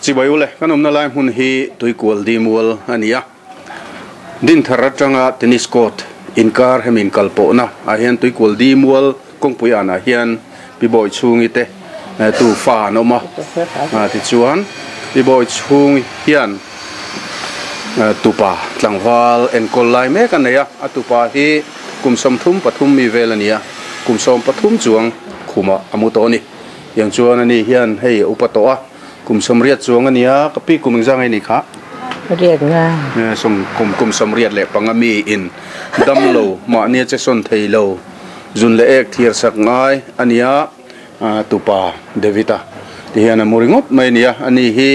Chibai ule, kan awmna lai hmun hi Tuikual Dimual a ni a. Dinthar atanga tennis court inkar hemi inkal pawhna ah hian Tuikual Dimual kawngpui anah hian Pi Bawi Chhungi te tu fa an awm a. Tichuan Pi Bawi Chhungi hian tupa tlangval enkawl lai mek a nei a. A tupa hi kum 33 mi vel a ni a, kum 13 chuang khumah a mu tawh a ni. Tiang chuan ani hian hei a upa tawh a, kum 80 chuang a ni a, ka pi kum engzah nge ni kha? Riat nga. Sawm kum kum 85 mi in dam lo mahni a che sawn thei lo zun leh ek thiar sak ngai a ni a, tupa David a ti hian a mu ringawt mai a ni a, ani hi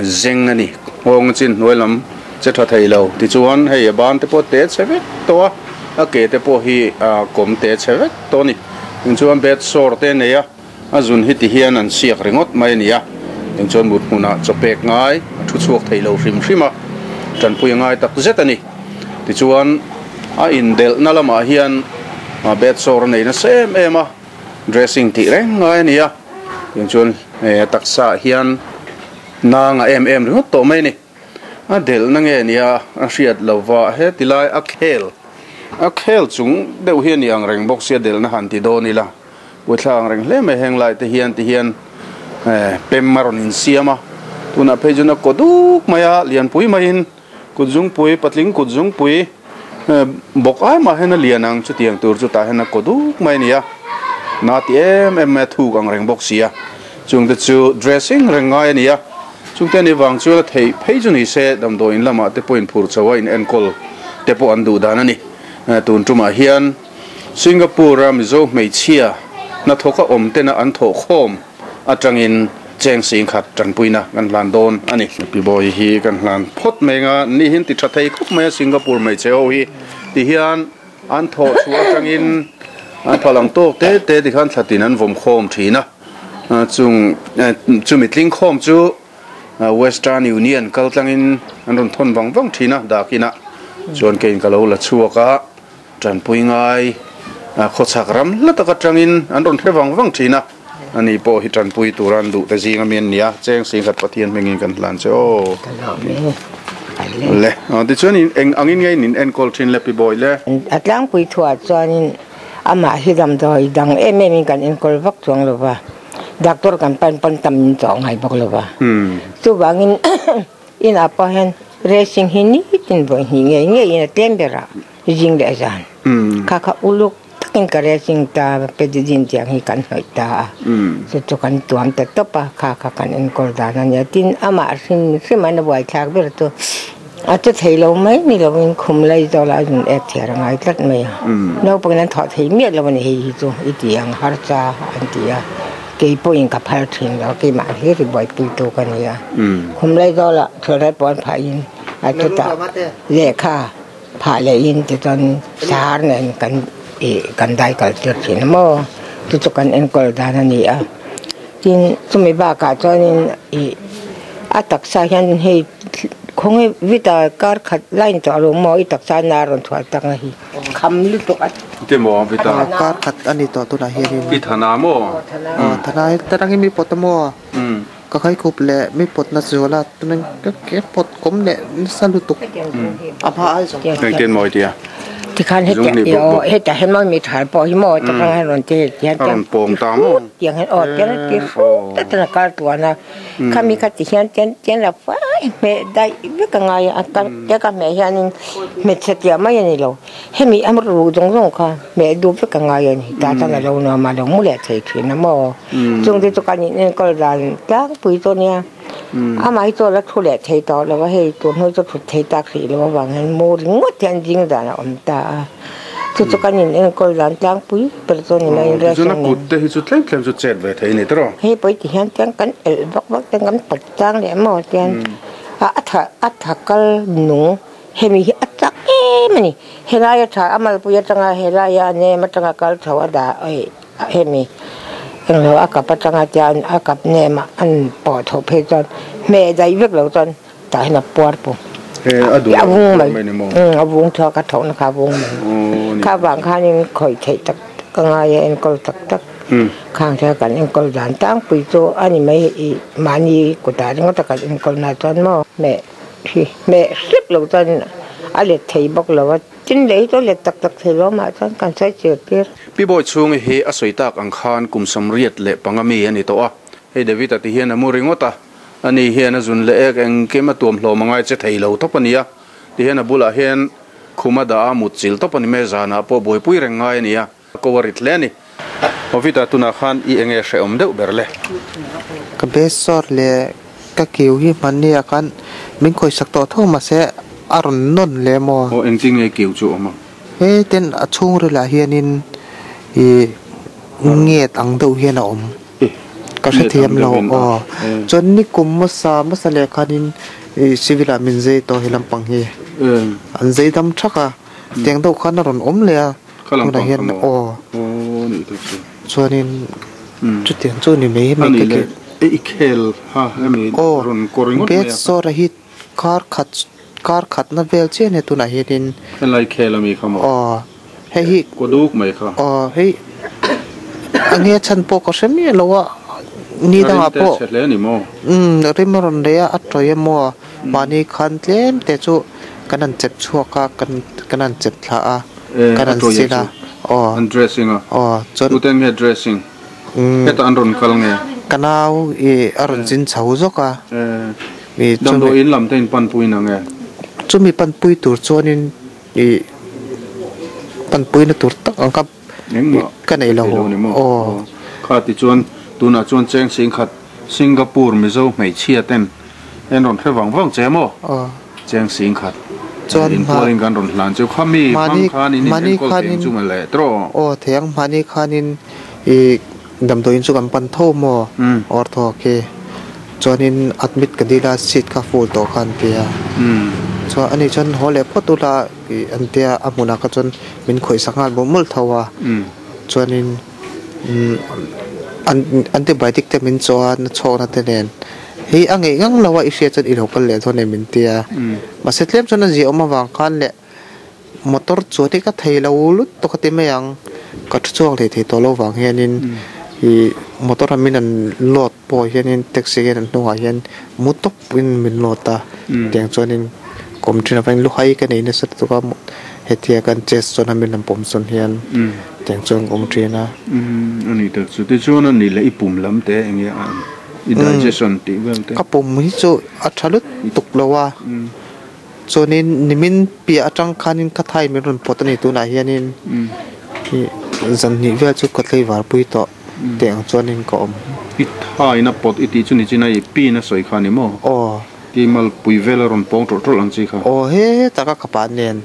zeng a ni, nghawng a chin hnuai lam che tha thei lo tichuan hei a ban te pawh te chhe vek tawh a, a ke te pawh hi a kawm te chhe vek tawh a ni. Eng chuan bed sore te nei a, a zun hi ti hian an siak ringawt mai a ni a. Eng chuan mut hmunah chaw pek ngai a thu chhuak thei lo hrim hrim a, tanpui a ngai tak zet a ni. Tichuan a indelhna lamah hian bed sore a nei nasa em em a, dressing tih reng ngai a ni a. Eng chuan a taksaah hian nang a em em ringawt tawh mai a ni. A delhna nge nia a hriat lova heti lai a khel a khel chung deuh hi a ni ang reng bawk sia delhna han ti dawn ila puithla ang reng hle mai heng lai te hian ti hian pem a rawn insiam a tunah phei chuan a kaw duk mai a lianpui maiin kut zungpui patling kut zungpui bawk ai mah hian a lian ang chutiang tur chu tah hian a kaw duk mai a ni a na ti em em mai a thuk ang reng bawk sia chungte chu dressing reng ngai a ni a. Chungte ni vang chuan a theih phei chu ni se damdawiin lamah te pawhin phur chho a in enkawl te pawh an duh dan a ni. Tun tumah hian Singapore a Mizo hmeichhia hnathawka awm tena an thawh khawm atangin cheng singkhat tanpuina kan hlan dawn a ni. Pi Bawi hi kan hlan phawt mai anga ni hian ti tha thei khawp mai a Singapore hmeichhe ho hi ti hian an thawh chhuah atangin an phal ang tawk te te tikhan thlatin an vawm khawm thin a. Chung chumi tling khawm chu Western Union kal tlangin an rawn thawn vang vang thin a dakinah chuan keiin ka lo la chhuak a, tanpui ngai khawchhak ram hla tak atangin an rawn hre vang vang thin a, ani pawh hi tanpui tura an duh te zing ami an ni a, cheng singkhat Pathian hmingin kan hlan che aw. Le tichuan eng angin nge in in enkawl thin le Pi Bawi le? A tlangpui thuah chuanin Amah hi damdawi dang em em in kan enkawl vak chuang lo va, doctor kan pan pawn tam in chawh ngai bawk lo va. Chuvangin inah pawh hian racing hi nitin vawi hnih ngei ngei in a tlem ber a, zing leh zan. Kha kha uluk takin ka racing ta pedidin tiang hi kan hnawih ta a, chu chu kan tuam ta tawp a, kha kha kan enkawl dan a nia. Tin, amah hrim hrim an a buaithlak ber chu. A che thei lo mai ni lovin khum lai zawk lah a zun ek thiar a ngai tlat mai a. Naupangin an thawh thei miah lo a ni hei hi chu i ti ang harsa an ti a, kei pawhin ka phal thin lo keimah hlir hi buaipuitu ka ni a. Khum lai zawk lah thilrai pawh an phahin a chutah lehkha phah lehin tichuan sahar nen kan ih kan dai kal tir thin a maw chu chu kan enkawl dan a ni a. Tin chumi bakah chuanin ih a taksa hian hei. Khawnge vita kar khat line tawh alo maw i taksa na a rawn chhuah tak na hi kham lutuk a. Ti maw vita? Kar khat a ni tawh tunah hianin. I thana maw? Thana hi tarangin mi pawt a maw? Ka khai khup leh mi pawt na zual a tunin ka ke pawt kawm leh nasa lutuk a hma ai zawng. Engtin maw i tia? Tikhan heta hian maw mi thal pawh hi maw takang hian rawn ti tiang a rawn pawng ta maw? Tiang hian aw tiang ti hrut a kar tuan a. Khami kha ti hian tian tian la fai hmeh daih vek a ngai a tia ka hmeh hianin hmeichhe tia mai a ni lo hemi a ru zawng zawng kha hmeh duh vek a ngai a ni tah chuan a lo nuam a lo mu leh thei thin a maw chung te chu kan in enkawl dan tlangpui chu ania amah hi chu a la thu leh thei tawh lo a hei tun hnu chu thut thei tak hrih lo avang hian mu ringawt hian ding dan a awm ta a. Chu chu kan in enkawl dan tlangpui ber chu a ni mai Tichuan a kut te hi chu tlem tlem chu chet ve thei a ni tawh. Hei pawi ti hian tiang kan elh vak vak te kan pawt chang leh maw tian a tha a tha kal nung hemi hi a chak em a ni. Helai a tha a malpui atanga helai a nem atanga kal chho a dah hemi englo a kap atanga tian a kap nem a an pawh chhoh phei chuan hmeh daih vek lo chuan Tah hian a puar pawh a vung mai a vung chhuak a thawhna kha a vung mai kha vang khanin khawih theih tak tak a ngai a enkawl tak tak. Khang hian kan enkawl dan tlangpui chu a ni mai i mahni kutah ringawta kan enkawl na chuan maw hmeh hi hmeh hrep lo chuan a let thei bawk lo a, tin leh hi chu a let tak tak thei lo mah chuan kan sawi chir tir. Pi Bawi chhungi hi a sawi tak ang khan kum 35 mi a ni tawh a, hei David-a ti hian a mu ringawt a, ani hian a zun leh ek engkim a tuam hlawm a ngai che thei lo tawp a ni a, ti hian a bulah hian khum a dah a mut chil tawp a ni mai a, zanah pawh buaipui reng ngai a ni a. Ko a rit hle a ni. Hovita tunah khan i enge hrehawm deuh ber le? Ka besawr leh ka kiu hi hmanni ah khan min khawisak tawh tho mahse a rawn nawn le maw? Aw engtin nge kiu chu awm ang? He ten a chhungril ah hianin ih nget ang deuh hian a awm. Ka hrethiam lo aw. Chuan nikum hmasa hmasa leh khanin ih civil ah min zei tawh he lampang hi. An zei dam thak a, tiang deuh khan a rawn awm leh a. Kha lam Tunah pang hian kha maw? aw. Aw nih tak chu. Chuanin chutiang chu ni mai A nih le e i khel ha hemi aw rawn kawr ringawt bet mai a. sawra hi kar khat kar khatna vel chiah ania tunah hianin. Helai khel ami kha maw? Aw hei hi kaw duk mai kha. Aw hei a nge chhan pawh ka hre miah lo a ni dangah A rim te pawh chhe hle a ni maw? Umm rim a rawn rei a a tawih a maw mahni khan tlem te chu kan han chep chhuak a kan kan han chep thla a. Eh, a tawih a chu. An dressing a. Tute nge dressing? Hetah an rawn kal nge? Ka nau i a rawn zin chho zawk a. Eh, damdawi in lam te in panpui na nge? Chumi panpui tur chuanin i panpuina tur tak ang kha ka nei lo. Aw. Kha tichuan tunah chuan cheng singkhat Singapore Mizo hmeichhia ten en rawn hre vang vang che maw? Cheng singkhat inpualin kan rawn hlan chu khami hmang khan in inenkawl thei ang chu maw le tawh? Aw thei ang, mahni khanin i damdawiin chu kan pan tho maw? Ortho khi chuanin admit ka dil a seat kha full tawh kha an ti a, chuan ani chuan haw leh phawt ula an tia a hmunah kha chuan min khawih sak nghal mawlh mawlh tho a, chuanin. Antibiotic te min chaw a na chhawkna te nen hei a ngeih ngang lo a i hriat chuan i lo kal leh dawn em min ti a mahse tlem chuan a ziah awm avang khan leh motor chuan hi ka thei lo lut tawk a ti mai ang ka thu chhuak leh thei tawh lo vang hianin ih motor ah min an load pawh hianin taxi hian an hnungah hian mu tawp in min load a tiang chuanin kawm thin avangin luhai ka nei nasa lutuk a hetia kan chest chuan a min rawn pawm sawn hian. Tiang chuan ka awm thin a. Umm a ni tak chu. Tichuan a ni leh i pum lam te eng nge a an i digestion tih vel te. Ka pum hi chu a tha lutuk lo a. Chuanin nimin piah atang khanin ka thai min rawn pawt a ni tunah hianin zan hnih vel chu ka tlaivar pui tawh tiang chuanin ka awm. I thain a pawt i tih chu ni chin a i pin a sawi kha a ni maw? Aw. Ti malpui vel a rawn pawng tawlh tawlh ang chi kha. Aw he taka ka pa nen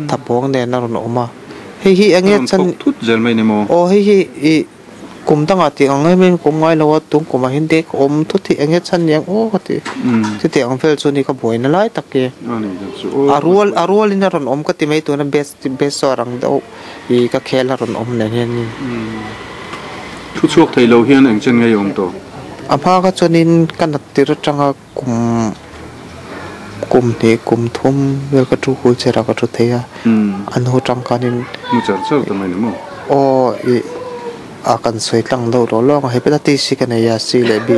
thapawng nen a rawn awm a. Hei hi enge chan. Thawk thut zel mai ni maw? Aw hei hi i kum dangah tih ang em em ka awm ngai lo a, tun kumah hian te ka awm thut hi enge chan ni ang aw ka ti. Chutiang ang vel chu ni ka buaina lai tak hi. A rual a rualin a rawn awm ka ti mai tuna best best saw rang deuh i ka khel a rawn awm nen hian. Thu chhuak thei lo hian eng chen ngei awm tawh? A hma kha chuanin ka nat tir atanga Kum kum hnih kum thum vel ka thu wheelchair ah ka thu thei a an hu tang khanin Mu char char ta mai ni maw? Aw ih a kan sawi tlang deuh rawh lawng a hepatitis hi ka nei a C leh B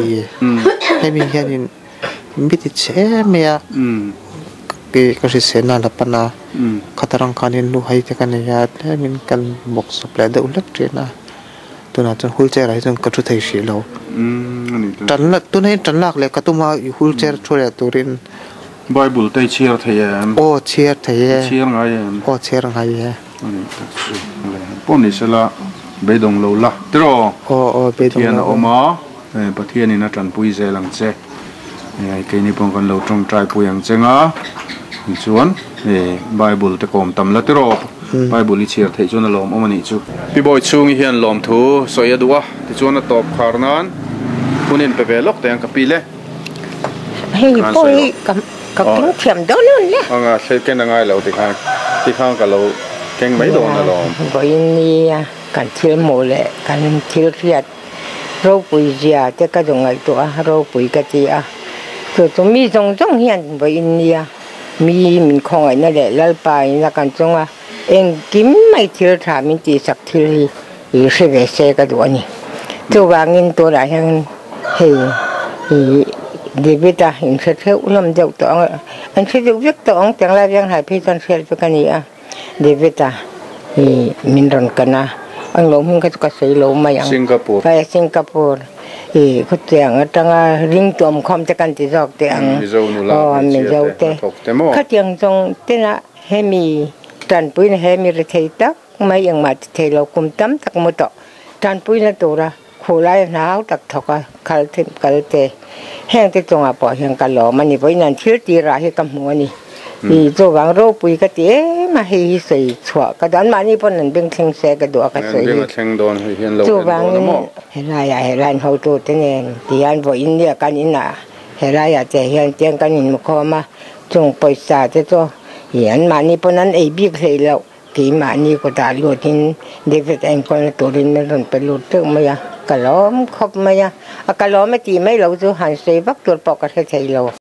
hemi hianin mi ti chhe em mai a ih ka hriselna la pan a khatarang khanin lu hai te ka nei a tlemin kan bawk sawp leh deuh hlek thin a. Tunah chuan wheelchair ah hi chuan ka thu thei hrih lo. Tan lak tunah hian tan lak leh ka tum a wheelchair thu leh turin. Bible te i chhiar thei em? Aw chhiar thei e. I chhiar ngai em? Aw chhiar ngai e. Ani tak chu le pawh ni sela beidawng lo la tiraw? Aw aw beidawng lo. Pathian a awm a, Pathianin a tanpui zel ang che. Keini pawh kan lo tawngtai pui ang che nga tichuan Bible te kawm tam la tiraw Bible i chhiar theih chuan a lawmawm a nih chu. Pi Bawi chhungi hian lawmthu sawi a duh a tichuan a tawp khar nan hun in pe ve lawk teh ang ka pi le. Hei pawh hi ka ka keng thiam dawn awn le. Anga thil ken a ngai lo tikhan tikhan ka lo keng mai dawn alawm. Vawiin nia kan thil hmuh leh kan thil hriat. Ropui zia te ka duh ngaihtuah a, ropui ka ti a. Chu chu mi zawng zawng hian vawiin nia mi min khawngaihna leh Lalpa in a kan chunga engkim mai thil tha min tihsak thil hi i hre ve se ka duh a ni. Chuvangin tunah hian hei ih David-a inhre theuh hlawm deuh tawh ang an hre deuh vek tawh ang tiang lai veng hlai phei chuan hriat vek a ni a David-a ih min rawn kan a englo hming kha chu ka sawi lo mai ang Singapore Singapore ih khawtiang atanga ring tuam khawm te kan ti zawk teh ang Mizo nula aw hmeichhia Mizo te te hnathawk te maw khatiang zawng tena hemi tanpuina hemi rethei tak mai engmah ti thei lo kum tam tak mu tawh tanpuina tura khulai hna hau tak thawk a khal the kal te heng te chungah pawh hian ka lawm a ni vawiin an thil tirah hi ka hmu a ni ih chuvang ropui ka ti em a hei hi sawi chhuah ka duh anmahni pawn an beng thleng se ka duh a ka sawi hi chuvangin helaiah helai an hotu te nen tihian vawiin nia kan inah helaiah te hian tiang kan inhmukhawm a chung pawisa te chu ih anmahni pawn an ei bik hlei loh. Keimahni kutah lutin David a enkawlna turin min rawn pe lut teuh mai a, ka lawm khawp mai a, a ka lawm a tih mai lo chu han sawi vak tur pawh ka hre thei lo.